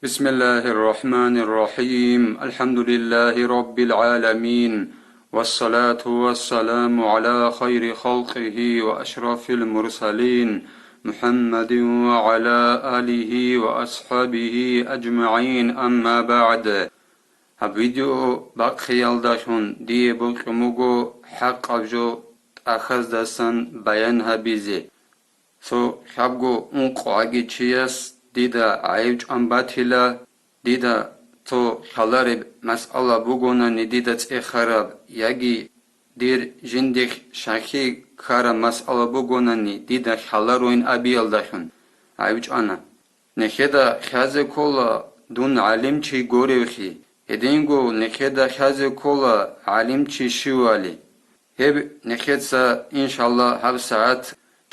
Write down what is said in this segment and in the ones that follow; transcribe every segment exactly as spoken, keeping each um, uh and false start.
بسم الله الرحمن الرحيم. الحمد لله رب العالمين. والصلاة والسلام على خير خلقه وأشرف المرسلين محمد وعلى آله وأصحابه أجمعين. أما بعد. Гьаб видео бахъиялдалъун дие бокьун буго хӀакъаб жо тӀахьаздасан баян гьабизе. Цо хӀабго ункъо гӀаги чияс дида гӀайиб чӀван батила, дида цо хьалареб масъала бугонани дида цӀехараб, яги дир жиндихъ шахӀи ккараб масъала бугонани дида хьаларуин абиялдалъун гӀайиб чӀвана. Нехеда хьазе ккола дун гӀалимчи горевхъи, гьединго нехеда хьазе ккола гӀалимчи щивали. Гьеб нехеца, иншалла, гьаб сагӀат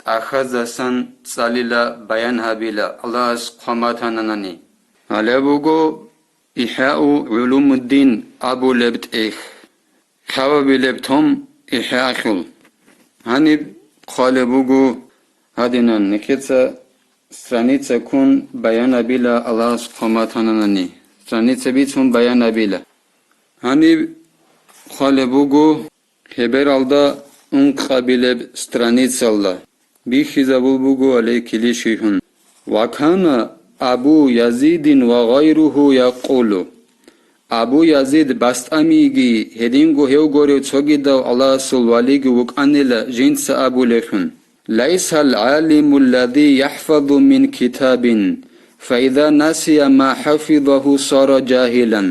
тӀахьаздасан цӀалила, баян гьабила, Аллагьас хъван батананани. Гьале буго ИхӀяу гӀулумуддин абулеб тӀехь. Кавабилеб том ИхӀяхъул. Гьаниб хъвалеб буго гьадинан, нехеца страница ккун баян абила, Аллагьас хъван батананани, страница бицун баян абила. Гьаниб хъвалеб буго гьебералда ункъабилеб страницалда. Бихьизабул буго гьале килищ вихьун. «Ва кана Абу Язидин ва гъайругьу якъулу». Абу Язид Бастамиги, гьединго гьев горев цогидав Аллагьасул валиги вукӀанила жинца абулехъун: «Лайсал гӀалиму ллади яхӀфазу мин китабин, фаиза насия ма хӀафизагьу сара жагьилан».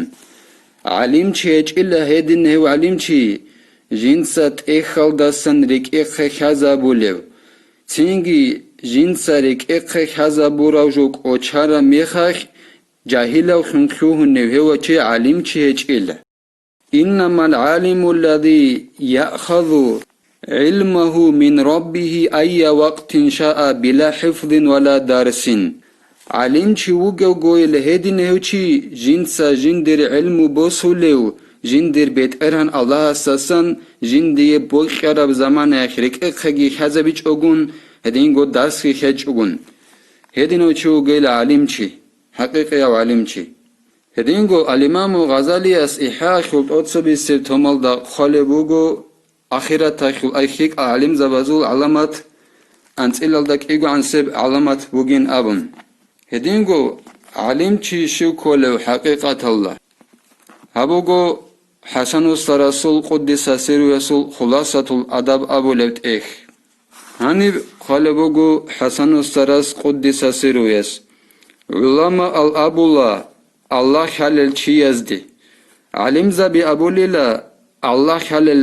ГӀалимчи гьечӀила гьедин гьев гӀалимчи, жинца тӀехьалдасан рекӀехъе хьазабулев, цинги жинца рекӀехъе хьазабурав жо кӀочараб мехалъ, жагьилавлъун лъугьунев гьев чи гӀалимчи гьечӀила. «Иннамал гӀалиму ллади яхӀфазу гӀилмагьу мин раббигьи айя вакътин шаа била хӀифзин ва ла дарсин». ГӀалимчи вугевгойила гьедин гьев чи, жинца жиндир гӀилму босулев, жиндир БетӀергьан Аллагьасдасан жиндие бокьараб заманаялъ рекӀехъеги хьазабичӀогун, гьединго дарсги хьечӀогун. Гьединав чи вугейла гӀалимчи, хӀакъикъияв гӀалимчи. Гьединго ал-Имаму Гъазалияс ИхӀяхъул тӀоцебесеб томалда хъвалеб буго, ахираталъул ай лъикӀал гӀалимзабазул гӀаламат, анцӀилалда кӀигогӀансеб гӀаламат бугин абун. Гьединго гӀалимчи щив кколев хӀакъикъаталда? Гьаб буго ХӀасан устарасул къуддиса сирруясул Хуласатул Адаб абулеб тӀехь. Гьаниб хъвалеб буго ХӀасан устарас къуддиса сирруяс: «ГӀуламаал абула Аллагь лъалел чиязде, гӀалимзаби абулила Аллагь лъалел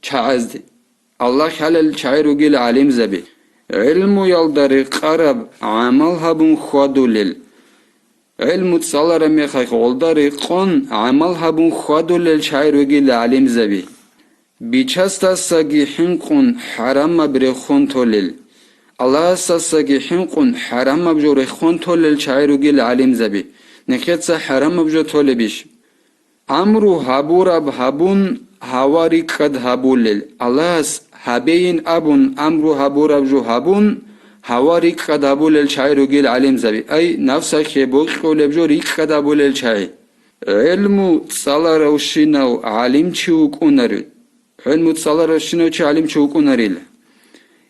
чагӀазде». Аллагь лъалел чагӀи ругел гӀалимзаби, гӀелмуялда рекъараб гӀамал гьабун хьвадулел. ГӀелму цӀалараб мехалъ гъолда рекъон гӀамал гьабун хьвадулел чагӀи ругел гӀалимзаби. Бичасдасаги хӀинкъун хӀарамаб рехун толел. Аллагьасдасаги хӀинкъун хӀарамаб жо рехун толел чагӀи ругел гӀалимзаби. Нехеца хӀарамаб жо толебищ? Амру гьабураб гьабун, гьава рикӀкӀад гьабулел. Аллагьас гьабейин абун амру гьабураб жо гьабун, гьава рикӀкӀад гьабулел чагӀи ругел гӀалимзаби, ай, нафсахъе бокьулеб жо рикӀкӀад гьабулел чагӀи. ГӀелму цӀаларавщинав гӀалимчи вукӀунарел. ГӀелму цӀаларавщинав чи гӀалимчи вукӀунарила.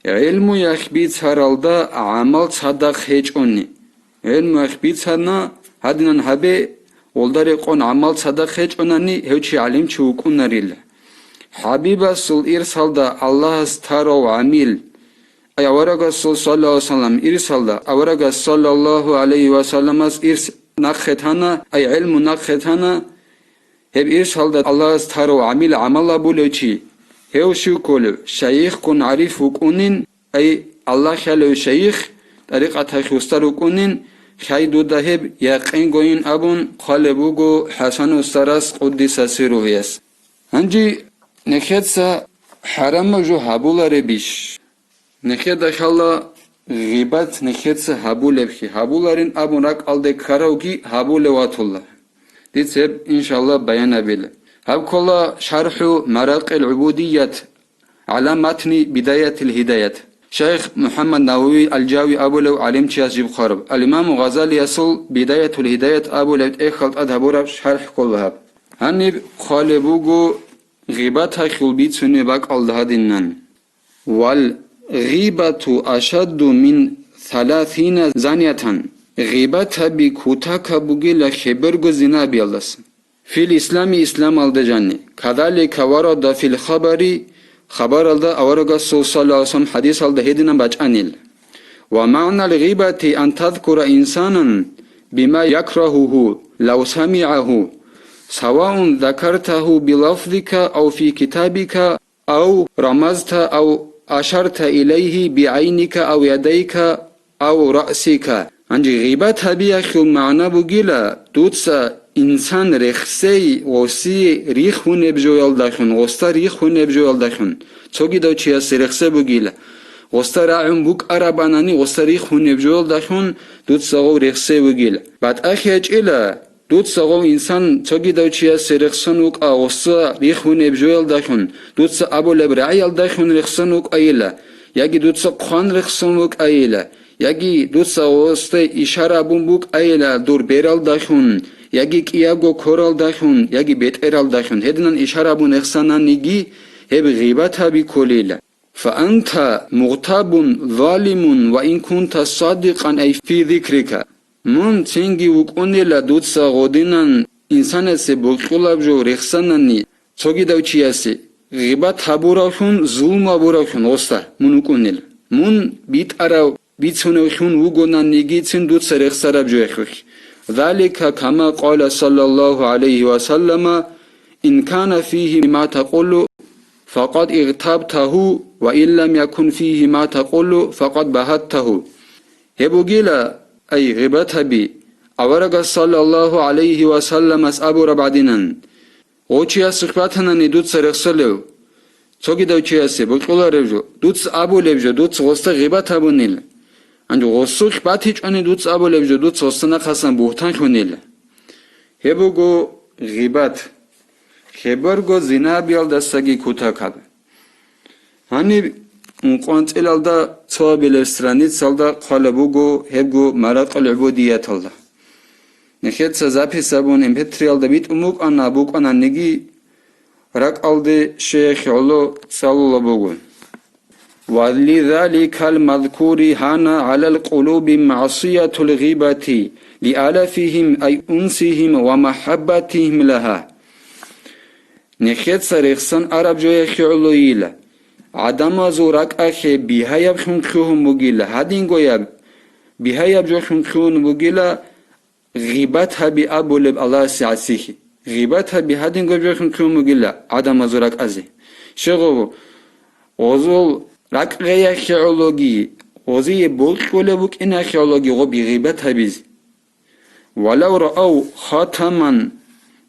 ГӀелмуялъ бицаралда гӀамал цадахъ гьечӀони. ГӀелмуялъ бицана, гьадинан гьабе, гъолда рекъон гӀамал цадахъ гьечӀонани, гьев чи гӀалимчи вукӀунарила. ХӀабибасул ирсалда Аллагьас тарав гӀамил, ай аварагасул саллаллагьу гӀалайгьи ва саллам ирсалда, аварагас саллаллагьу гӀалайгьи ва салламас ирс нахъе тана, ай гӀелму нахъе тана, гьеб ирсалда Аллагьас тарав гӀамил гӀамал гьабулев чи, гьев щив кколев, шайихгун гӀариф вукӀунин, ай Аллагь лъалев шайих, тӀарикъаталъ устар вукӀунин, хай дуда гьеб якъингойин абун хъвалеб буго ХӀасан устарас къуддиса сирругьуяс. Гьанже нехеца хӀарамаб жо гьабуларебищ? Нехеда хала гъибат нехеца гьабулебхи, гьабуларин абун ракӀалде ккаравги гьабулев ватула. Дица гьеб, иншалла, баян гьабила. Гьаб ккола шархӀу Маракъил гӀубудият гӀала матни Бидаятил гьидаят. Шайх МухӀаммад Нававий Алжави абулев гӀалимчияс жиб хъвараб, Ал-Имаму Гъазалиясул Бидаятул Гьидаят абулеб тӀехьалда тӀад гьабураб шархӀ ккола гьаб. Гьаниб хъвалеб буго гъибаталъул бицунеб бакӀалда гьадинан. Вал гъибату ашадду мин саласина занятан. Гъибат гьаби кутакаб бугила хеберго зина гьабиялдаса. Фил ислами, исламалда жанни. Кадалика варада фил хабари, хабаралда аварагасул саллаллаху алейхи ва саллям хадисалда гьединан бачӀанил. Ва магӀнал гъибати ан тазкура инсанан бима якрагьугьу лав самигӀагьу, саваун закартагьу билафзика ав фи китабика, ав рамазта, ав ашарта илайгьи бигӀайника ав ядайка ав раъсика. Гьанже гъибат гьабиялъул магӀна бугила, дуца инсан рехсей гъосие рихунеб жоялдалъун, гъоста рихунеб жоялдалъун, цогидав чиясе рехсей бугила, гъоста рагӀун букӀарабанани гъоста рихунеб жоялдалъун дуца гъов рехсей вугила. БатӀахъ ячӀила, дуца гъов инсан цогидав чиясе рехсон вукӀа, гъоса рихунеб жоялдалъун, дуца абулеб рагӀиялдалъун рехсон вукӀайила, яги дуца хъван рехсон вукӀайила, яги дуца гъосда ишара абун букӀайила дур бералдалъун, яги кӀиябго коралдалъун, яги бетӀералдалъун, гьединан ишара абун рехсананиги, гьеб гъибат гьаби кколила. Фаанта мугътабун залимун ва ин кунта садикъан ай фи зикрика. Мун цинги вукӀунила дуца гъодинан инсанасе бокьулаб жо рехсанани, цогидав чиясе гъибат гьабуравлъун, зулму гьабуравлъун гъоса мун вукӀунел. Мун битӀарав бицуневлъун вугонаниги цин дуца рехсараб жоялъулъ. Залика кама къала саллаллаху гӀалайгьи ва саллама, ин кана фигьи ма такъулу, факъад игътабтагьу, ва ин лам якун фигьи ма такъулу, факъад багьаттагьу. Гьеб бугила, ай, гъибат гьаби, аварагас саллаллаху гӀалайгьи ва салламас абураб гӀадинан. Гъов чияс сухӀбатанани дуца рехсолев, цогидав чиясе бокьуларев жо, дуца абулеб жо, дуца гъоста гъибат гьабунил. Гьанже гъосулъ батичӀони дуца абулеб жо, дуца гъоста нахъасан бугьтан лъунил. Гьеб буго гъибат. Хеберго зина гьабиялдасаги кутакаб. Гьаниб ункъванцӀилалда цоабилеб страницалда хъвалеб буго гьебго Маракъул гӀубудияталда. Нехеца запись абун эм пи триялда битӀун букӀана, букӀананиги ракӀалде щвеялъе гӀоло цӀалулеб буго. Ва лизаликал мазкури гьана гӀалал къулуби магӀсиятул гъибати лиалафигьим ай унсигьим ва махӀаббатигьим лагьа. Нехеца рехсан араб жоялъе гӀолойила, гӀадамазул ракӀалъе бигьаяб хӀинкъи гьун бугила, гьадингояб бигьаяб жо хӀинкъи гьун бугила, гъибат гьаби абулеб Аллагьасе гӀасихьи. Гъибат гьаби гьадингояб жо хӀинкъи гьун бугила гӀадамазул ракӀазе. Щегъов, гъозул ракӀ гъеялъе гӀологи, гъозие бокьулеб букӀиналъе гӀологи гъоби гъибат гьабизе. Валав раав хатаман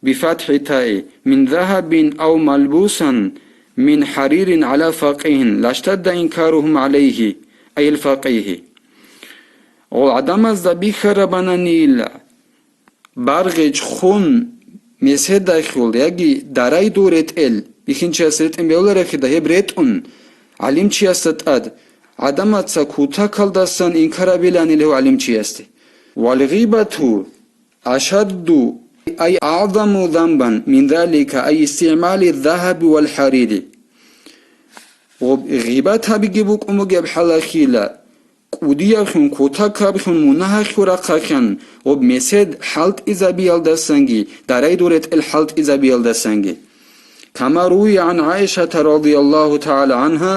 бифатхӀи таи мин загьабин ав малбусан мин хӀаририн гӀала факъигьин лаштадда инкаругьум гӀалайгьи, ай ил факъигьи. Гъол гӀадамазда бихьарабананийила, баргъич хун меседалъул яги дарайдул ретӀел, бихьинчияс ретӀин бегьуларехида гьеб ретӀун, гӀалимчиясда тӀад, гӀадамаца кутакалдасан инкарабиланил гьев гӀалимчиясде. Валгъибату ашадду ай агӀзаму занбан мин залика ай истигӀмали загьаби вал хӀарири. Гъибат гьабиги букӀун бугеб хӀалахила, кӀудиявлъун, кутакаблъун мунагьалъул рахъалъан гъоб месед хӀалтӀизабиялдасанги, дарайдул ретӀел хӀалтӀизабиялдасанги. Кама руия гӀан ГӀаишата радияллагьу тагӀала гӀангьа,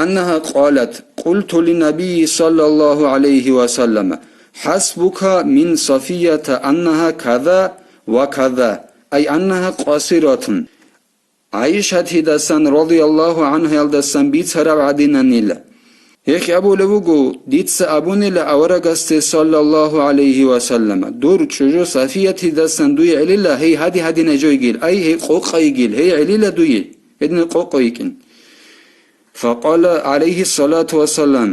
аннагьа къалат, къулту линнабийи саллаллагьу гӀалайгьи ва саллама, хӀасбука мин Сафията аннагьа каза ва каза, ай аннагьа къасиратун. ГӀайшатидасан радияллагьу гӀангьаялдасан бицараб гӀадинанила. Гьехь абулеб буго, дица абунила аварагасде саллаллагьу гӀалайгьи ва саллама, дур чӀужу Сафиятидасан дуе гӀелила гьей гьади-гьадинай жойгил, ай гьей къокъайгил, гьей гӀелила дуе, гьединай къокъо йикӀин. Факъала гӀалайгьи ссалату вассалам,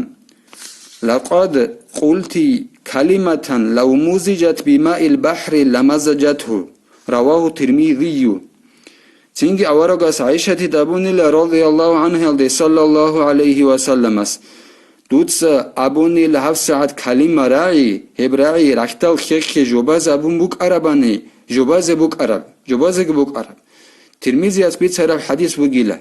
лакъад къулти калиматан лав музижат бимаил бахӀри ламазаджатгьу, равагьу Тирмизийю. Цинги аварагас ГӀайшатида абунила, радияллагьу гӀангьалде, саллаллагьу гӀалайгьи ва салламас: «Дуца абунила гьабсагӀат калима рагӀи, гьеб рагӀи рахьдал хехе жобазе абун букӀарабани, жобазе букӀараб, жобазеги букӀараб». Тирмизияс бицараб хӀадис бугила.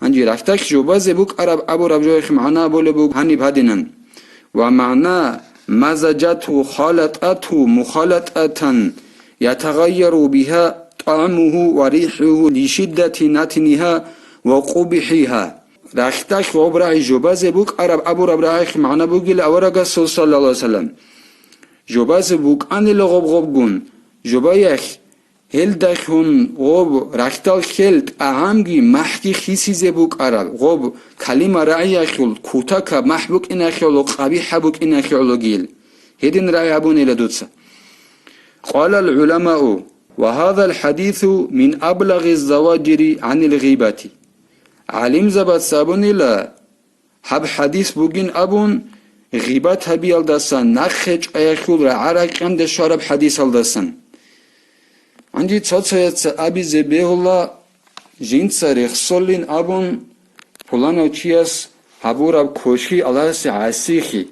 Гьанже рахьдалъ жобазе букӀараб абураб жоялъе магӀна абулеб буго гьаниб гьадинан: «Ва магӀна мазаджату халатату мухалататан ятагъайяру биха тӀагӀмуху ва рихӀуху лишиддати натиниха ва къубхӀиха». Рахьдалъ гъоб рагӀи жобазе букӀараб абураб рагӀихъ магӀна бугила аварагасул, саллаллагьу гӀалайгьи ва саллам, жобазе букӀанила гъоб-гъобгун, жобаялъ Гьелдалъун гъоб рахьдал хел тӀагӀамги махӀги хисизе букӀараб, гъоб калима рагӀиялъул кутакаб махӀ букӀиналъе гӀоло, къабихӀаб букӀиналъе гӀологил. Гьедин рагӀи гьабунила дуца. Къалал гӀуламау: «Ва гьадал хӀадису мин аблагъи заваджири гӀанил гъибати». ГӀалимзабаца абунила, гьаб хӀадис бугин абун, гъибат гьабиялдаса нахъе чӀваялъул рагӀа-ракьанде щвараб хӀадисалдасан. Гьанже цо-цояца абизе бегьула, жинца рехсолин абун, пуланав чияс гьабураб квешлъи Аллагьасе гӀасихъи.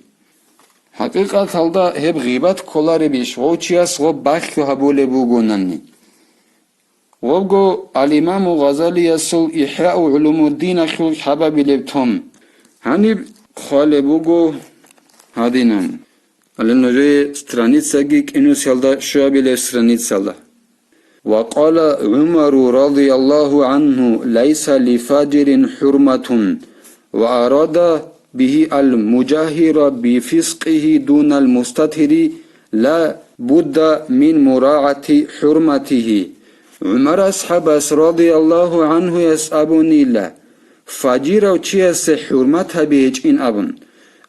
ХӀакъикъаталда гьеб гъибат кколаребищ, гъов чияс гъоб балъго гьабулеб бугонани? Гъобго ал-Имаму Гъазалиясул ИхӀяу гӀулумуддиналъул хабабилеб том. Гьаниб хъвалеб буго гьадинан. Гьале нужее страницаги кӀинусиялда щуабилеб страницала. Ва къала ГӀумару радияллагьу гӀангьу: «Лайса ли фажирин хӀурматун», ва арада бигьи ал-мужагьира бифискъигьи дунал мустатири, ла будда мин мурагӀати хӀурматигьи. ГӀумар асхӀабас радияллагьу гӀангьуяс абунила, фажирав чиясе хӀурмат гьаби гьечӀин абун.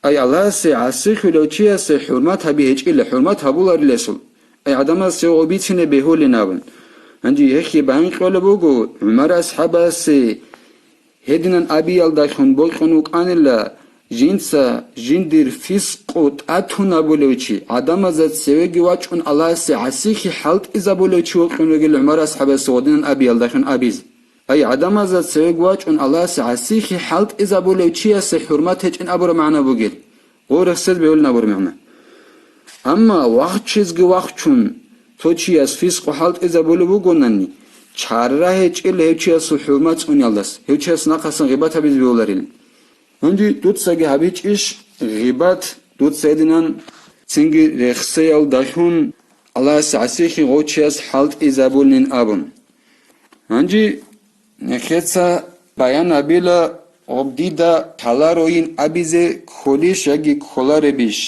Ай Аллагьасе гӀасихъулев чиясе хӀурмат гьаби гьечӀила, хӀурмат гьабуларилесул. Ай гӀадамаз цеве гъоб бицине бегьулин абун. Гьанже гьехие баян кьолеб буго, ГӀумар асхӀабасе гьединан абиялдалъун бокьун вукӀанила, жинца жиндир фискъу тӀатун абулев чи, гӀадамазда цевеги вачӀун Аллагьасе гӀасихъи хӀалтӀизабулев чи вокьун вугел ГӀумар асхӀабасе гъодинан абиялдалъун абизе. Ай гӀадамазда цевеги вачӀун Аллагьасе гӀасихъи хӀалтӀизабулев чиясе хӀурмат гьечӀин абураб магӀна бугел. Гъорасел бегьулин абураб магӀна. Амма вахчизги вахчун, цо чияс фискъу хӀалтӀизабулеб бугонани, чара гьечӀила гьев чиясул хӀурмат цӀуниялдас, гьев чияс нахъасан гъибат гьабизе бегьуларилан. Гьанже дуцаги гьабичӀищ гъибат, дуца гьединан цинги рехсеялдалъун Аллагьасе гӀасихъи гъов чияс хӀалтӀизабулин абун. Гьанже нехеца баян гьабила, гъоб дида кколароин абизе кколищ яги кколаребищ,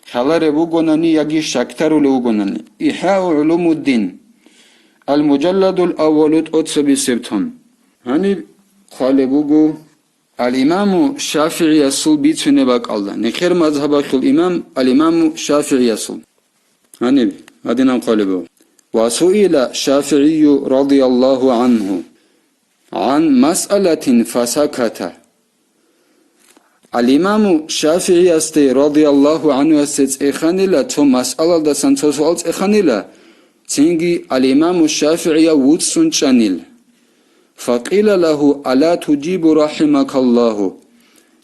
кколареб бугонани яги щакдарулев вугонани. ИхӀяу гӀулумуддин, ал-Мужалладул аввалу, тӀоцебесеб том. Гьаниб хъвалеб буго ал-Имаму ШафигӀиясул бицунеб бакӀалда, нехер мазгьабалъул имам ал-Имаму ШафигӀиясул. Гьаниб гьадинаб хъвалеб буго. Ва суила ШафигӀию радияллагьу гӀангьу гӀан масъалатин фасаката. Ал-Имаму ШафигӀиясде радияллагьу гӀангьуясде цӀеханила цо масъалалдасан цо суал цӀеханила, цинги ал-Имаму ШафигӀияв вуцӀцӀун чӀанил. Факъила лагьу: «Ала туджибу рахимакаллагьу?»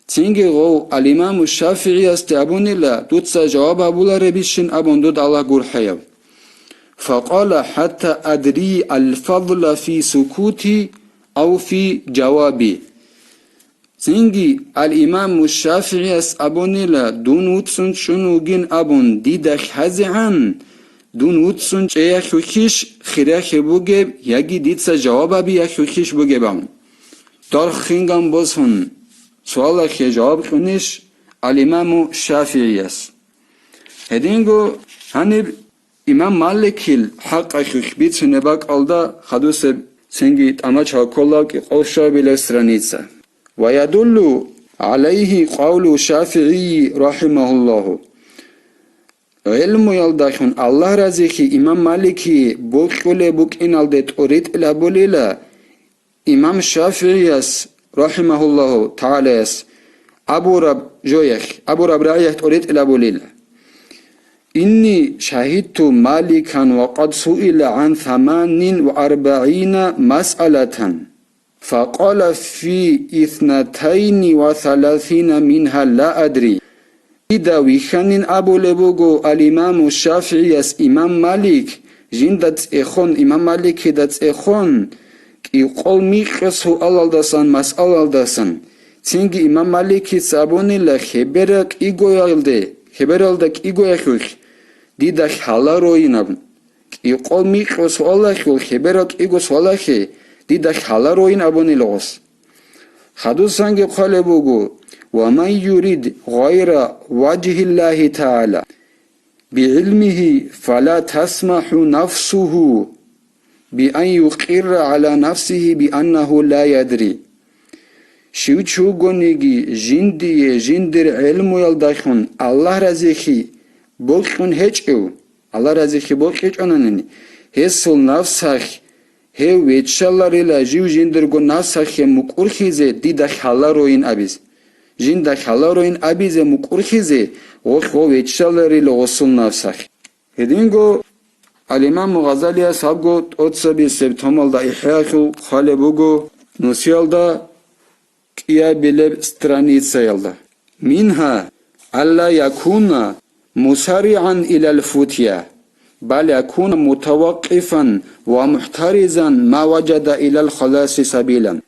Цинги гъов ал-Имаму ШафигӀиясде абунила, дуца жаваб гьабуларебищин абун дуда Аллагь гурхӀаяв. Факъала: «ХӀатта адри аль-фадла фи сукути ав фи жаваби». Цинги ал-Имаму ШафигӀияс абунила, дун вуцӀцӀун чӀун вугин абун дида лъазегӀан, дун вуцӀцӀун чӀеялъухъищ хиралъе бугеб яги дица жаваб гьабиялъухъищ бугеб абун. Дорх хинган босун, суалалъе жаваб кьунищ ал-Имаму ШафигӀияс? Гьединго гьаниб имам Маликил хӀакъалъулъ бицунеб бакӀалда хадусеб цинги тӀамачал ккола кӀикъоялъ щуабилеб страница. Ва ядуллу гӀалайгьи къавлу ШафигӀийи рахимагьуллагьу. ГӀелмуялдалъун, Аллагь разилъи, имам Малики бокьулеб букӀиналде тӀоритӀил гьабулила, имам ШафигӀияс, рахимагьуллагьу тагӀалаяс, абураб жоялъ, абураб рагӀиялъ тӀоритӀил гьабулила. إني شهدت مالكا وقد سئل عن ثمان وأربعين مسألة، فقال في اثنتين وثلاثين منها لا أدري. Дида вихьанин абулеб буго ал-Имаму ШафигӀияс имам Малик, жинда цӀехон, имам Маликида цӀехон, кӀикъол микьго суалалдасан, масъалалдасан. Цинги имам Маликица абунила хеберал кӀигоялде, хебералда кӀигоялъулъ дида лъалароин абун. КӀикъол микьго суалалъул хеберал кӀиго суалалъе дида лъалароин абунила гъос. Хадусанги хъвалеб буго: «ومن يرد غير وجه الله تعالى بعلمه فلا تسمح نفسه بأن يقر على نفسه بأنه لا يدري». Щив чи вугониги жиндие жиндир гӀелмуялдалъун Аллагь разилъи бокьун гьечӀев, Аллагь разилъи бокьичӀонанани, гьесул нафсалъ гьев веччаларила жив жиндирго нафсалъе мукӀурлъизе дида лъалароин абизе. Жинда лъалароин абизе мукӀурлъизе гъолъ гъов веччаларила гъосул нафсалъ. Гьединго ал-Имаму Гъазалияс гьабго тӀоцаби септомалда ИхӀяялъул хъвалеб буго нусиялда кӀиабилеб страницаялда: «منها ألا يكون مسرعا إلى الفتيا، بل يكون متوقفا ومحترزا ما وجد إلى الخلاص سبيلا».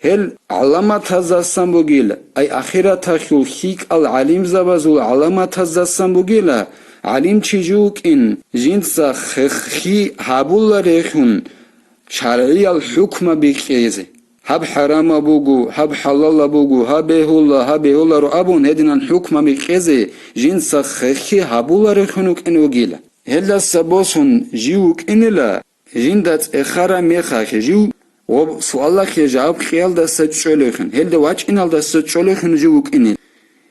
Гьел гӀаламатаздасан бугила, ай ахираталъул лъикӀал гӀалимзабазул гӀаламатаздасан бугила, гӀалимчи жив вукӀин, жинца хеххи гьабуларелъун шаргӀиял хӀукмаби кьезе. Гьаб хӀарамаб буго, гьаб хӀалалаб буго, гьаб бегьула, гьаб бегьуларо абун гьединан хӀукмаби кьезе жинца хеххи гьабуларелъун вукӀин вугила. Гьелдаса босун жив вукӀинила, жинда цӀехараб мехалъ жив гъоб суалалъе жаваб кьеялдаса чӀолевхъин, гьелда вачӀиналдаса чӀолевхъин жив вукӀинел.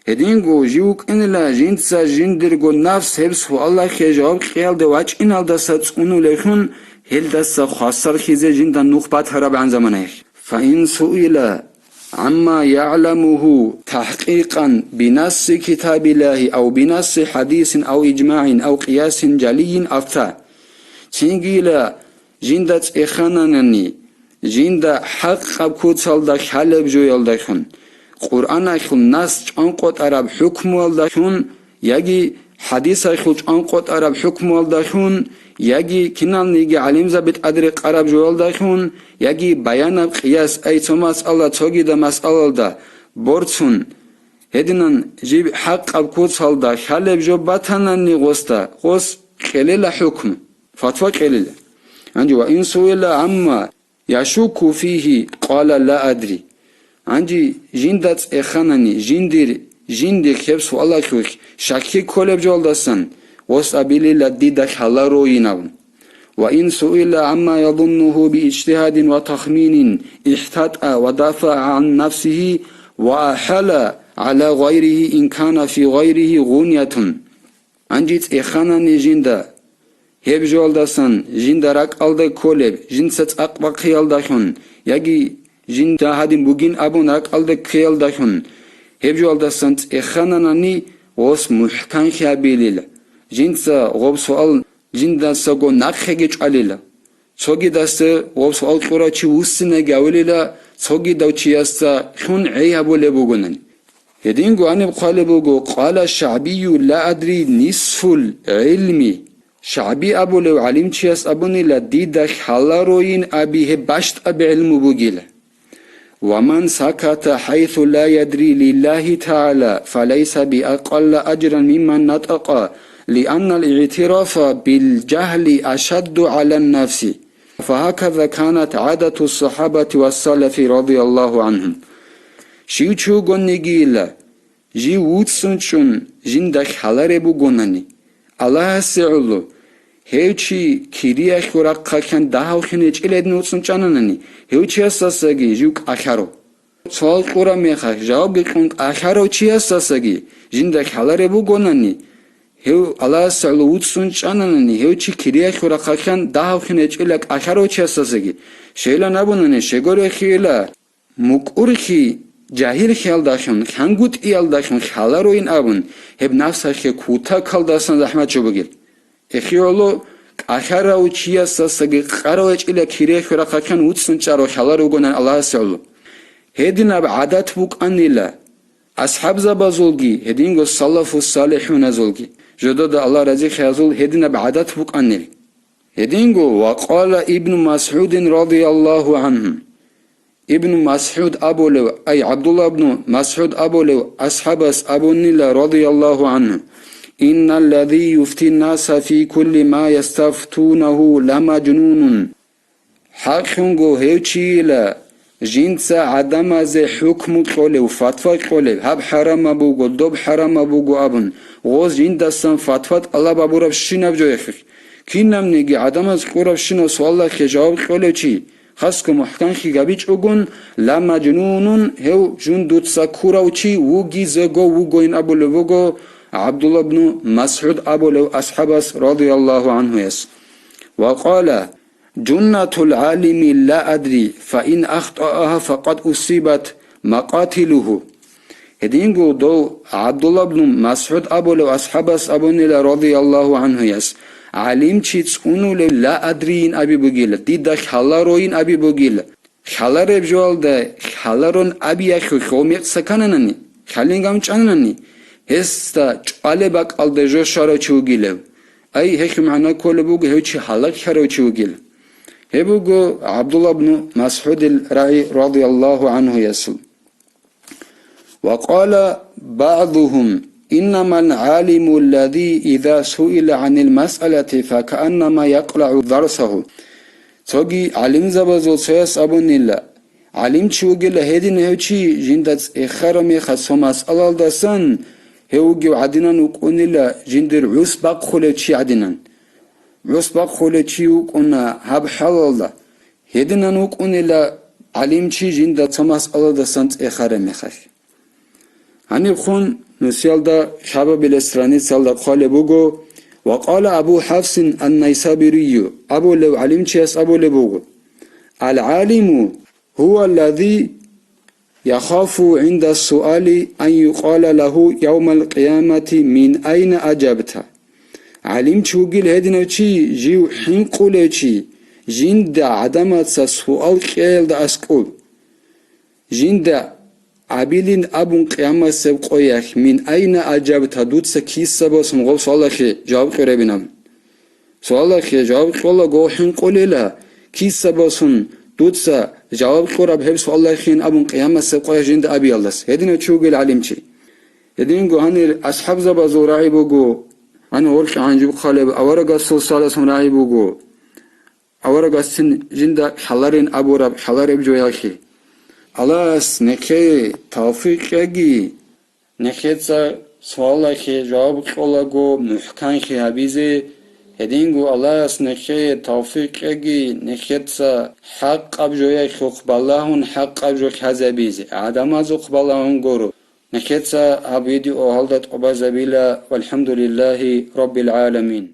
Гьединго жив вукӀинила жинца жиндирго нафс гьеб суалалъе жаваб кьеялде вачӀиналдаса цӀунулевхъин, гьелдаса хвасарлъизе жинда нух батарабгӀан заманаялъ. فإن سئل عما يعلمه تحقيقا بنص كتاب الله أو بنص حديث أو إجماع أو قياس جلي أفتى. Цинги ила жинда цӀехананани, жинда хӀакъаб куцалда лъалеб жоялдалъун, Къуръаналъул нас чӀванкъотӀараб хӀукмуялдалъун, яги хӀадисалъул чӀванкъотӀараб хӀукмуялдалъун, яги киналниги гӀалимзаби тӀадрекъараб жоялдалъун, яги баянаб къияс, ай цо масъала цогидаб масъалалда борцун, гьединан жиб хӀакъаб куцалда лъалеб жо батанани гъосда, гъос кьелила хӀукму, фатва кьелила. Гьанже وإن سئل عما يشك فيه قال لا أدري. Гьанже жинда цӀеханани, жиндир, жиндир гьеб суалалъулъ щакки кколеб жоялдасан, гъос абилила дида лъалароин абун. وإن سئل عما يظنه باجتهاد وتخمين احتاط ودافع عن نفسه وأحال على غيره إن كان في غيره غنية. Гьанже цӀеханани жинда гьеб жоялдасан, жинда ракӀалде кколеб, жинца цӀакъ бахъиялдалъун, яги жинда гьадин бугин абун ракӀалде ккеялдалъун, гьеб жоялдасан цӀехананани гъос мухӀканлъи абилила. Жинца гъоб суал жиндасаго нахъеги чӀвалила. Цогидаса гъоб суал кьурав чи вуссинаги авилила, цогидав чиясда лъун гӀей гьабулеб бугонани. Гьединго гьаниб хъвалеб буго: قال الشعبي لا أدري نصف العلم. ШагӀби абулев гӀалимчияс абунила, дида лъалароин аби гьеб бащтӀаби гӀилму бугила. ومن سكت حيث لا يدري لله تعالى فليس بأقل أجرا ممن نطق، لأن الاعتراف بالجهل أشد على النفس. فهكذا كانت عادة الصحابة والسلف رضي الله عنهم. Щив чи вугонигийила, жив вуцӀцӀун чӀун жинда лъалареб бугонани, Аллагьасе гӀоло, гьев чи кириялъул рахъалъан дагьавлъун гьечӀила гьедин вуцӀцӀун чӀананани, гьев чиясдасаги жив кӀалъаро. Суал кьураб мехалъ жавабги кьун кӀалъарав чиясдасаги жинда лъалареб бугонани, гьев Аллагьасе гӀоло вуцӀцӀун чӀананани, гьев чи кириялъул рахъалъан дагьавлъун гьечӀила кӀалъарав чиясдасаги, щайилан абунани, щайгурелъийила, мукӀурлъи жагьил хиялдалъун, хангутӀиялдалъун хьалароин абун, гьеб нафсахъе кутакалдасан захӀмачӀо бугел. Эхиоло, кӀалъарав чиясдасаги къарав гьечӀила кире хьурахъахъан вуццун чӀаро хьалар ругонан Аллагьасе гӀоло. Гьединаб гӀадат букӀанила асхӀабзабазулги, гьединго салафу салихӀуназулги, жодода Аллагь разихъиязул гьединаб гӀадат букӀанил. Гьединго, ва къала Ибну МасгӀудин радияллагьу гӀангьу. Ибн МасгӀуд абулев, ай, ГӀабдулла ибн МасгӀуд абулев асхӀабас абунила, радияллагьу гӀангьу: «Инналлази юфтиннаса фи кулли ма ястафтунагьу ламажнунун». ХӀакълъунго гьев чийила, жинца гӀадамазе хӀукму кьолев, фатва кьолев, гьаб хӀарамаб буго, доб хӀарамаб буго абун, гъоз жиндасан фатва тӀалаб гьабурабщинаб жоялъулъ. Кинабниги гӀадамаз кьурабщинаб суалалъе жаваб кьолев чи, хасго мухӀканлъи гьабичӀогун, ла мажнунун, гьев жундуца ккурав чи вугизего вугоин абулеб буго ГӀабдулла ибн МасгӀуд абулев асхӀабас радияллагьу гӀангьуяс. Ва къала: «Жуннатул гӀалими ла адри, фа ин ахтӀааха факъад усибат макъатилугьу». Гьединго дов ГӀабдулла ибн МасгӀуд абулев асхӀабас абунила радияллагьу гӀангьуяс: «ГӀалимчи цӀунулев ла адриин аби бугила, дида хьалароин аби бугила». Хьалареб жоялда хьаларун абиялъулъ гъов мекъса ккананани, хьалин гамчӀананани, гьесда чӀвалеб бакӀалда жо щварав чи вугилев? Ай, гьелъул магӀна кколеб буго гьев чи гьалак хьарав чи вугила. Гьеб буго ГӀабдулла ибн МасгӀудил рагӀи радияллагьу гӀангьуясул. Ва къала багӀдугьум: «Иннамал гӀалиму аллази иза суила гӀанил масъалати факааннама якълагӀу дарсагьу». Цоги гӀалимзабазул цояс абунила: «ГӀалимчи вугила гьедин гьев чи, жинда цӀехараб мехалъ цо масъалалдасан гьев вугев гӀадинан вукӀунила, жиндир гӀус бахъулев чи гӀадинан». ГӀус бахъулев чи вукӀуна гьаб хӀалалда. Гьединан вукӀунила гӀалимчи жинда цо масъаладасан цӀехараб мехалъ. Гьаниб хун нусиялда лъабабилеб страницаялда хъвалеб буго: «Ва къала Абу Хьафсин ан-Найсабурийю», абулев гӀалимчияс абулеб буго: «Ал-гӀалиму гьува аллази яхафу гӀинда суали ан юкъала лагьу явмал къиямати: мин айна аджабта?» ГӀалимчи вугил гьединав чи, жив хӀинкъулев чи, жинда гӀадамаца суал кьеялда аскӀуб. Жинда абилин абун къиямасеб къоялъ: «Мин айна аджабта?» дуца кисабасун гъоб суалалъе жаваб кьурабин абун. Суалалъе жаваб кьолаго хӀинкъулила, кисабасун дуца жаваб кьураб гьеб суалалъин абун къиямасеб къоялъ жинда абиялдас. Гьединав чи вугил гӀалимчи. Гьединго гьанир асхӀабзабазул рагӀи буго, гьанир гъоркье гьанжуб хъалеб аварагасул саласун рагӀи буго. Аварагасцин жинда хьаларин абураб хьалареб жоялъе. Аллагьас нехее тавфикъ кьеги, нехеца суалалъе жаваб кьолаго мухӀканлъи гьабизе, гьединго Аллагьас нехее тавфикъ кьеги, нехеца хӀакъаб жоялъухъ балагьун хӀакъаб жо лъазабизе, гӀадамазухъ балагьун гуро. Нехеца гьаб видео гьалда тӀубазабила. Валхамдулиллагьи раббил гӀаламин.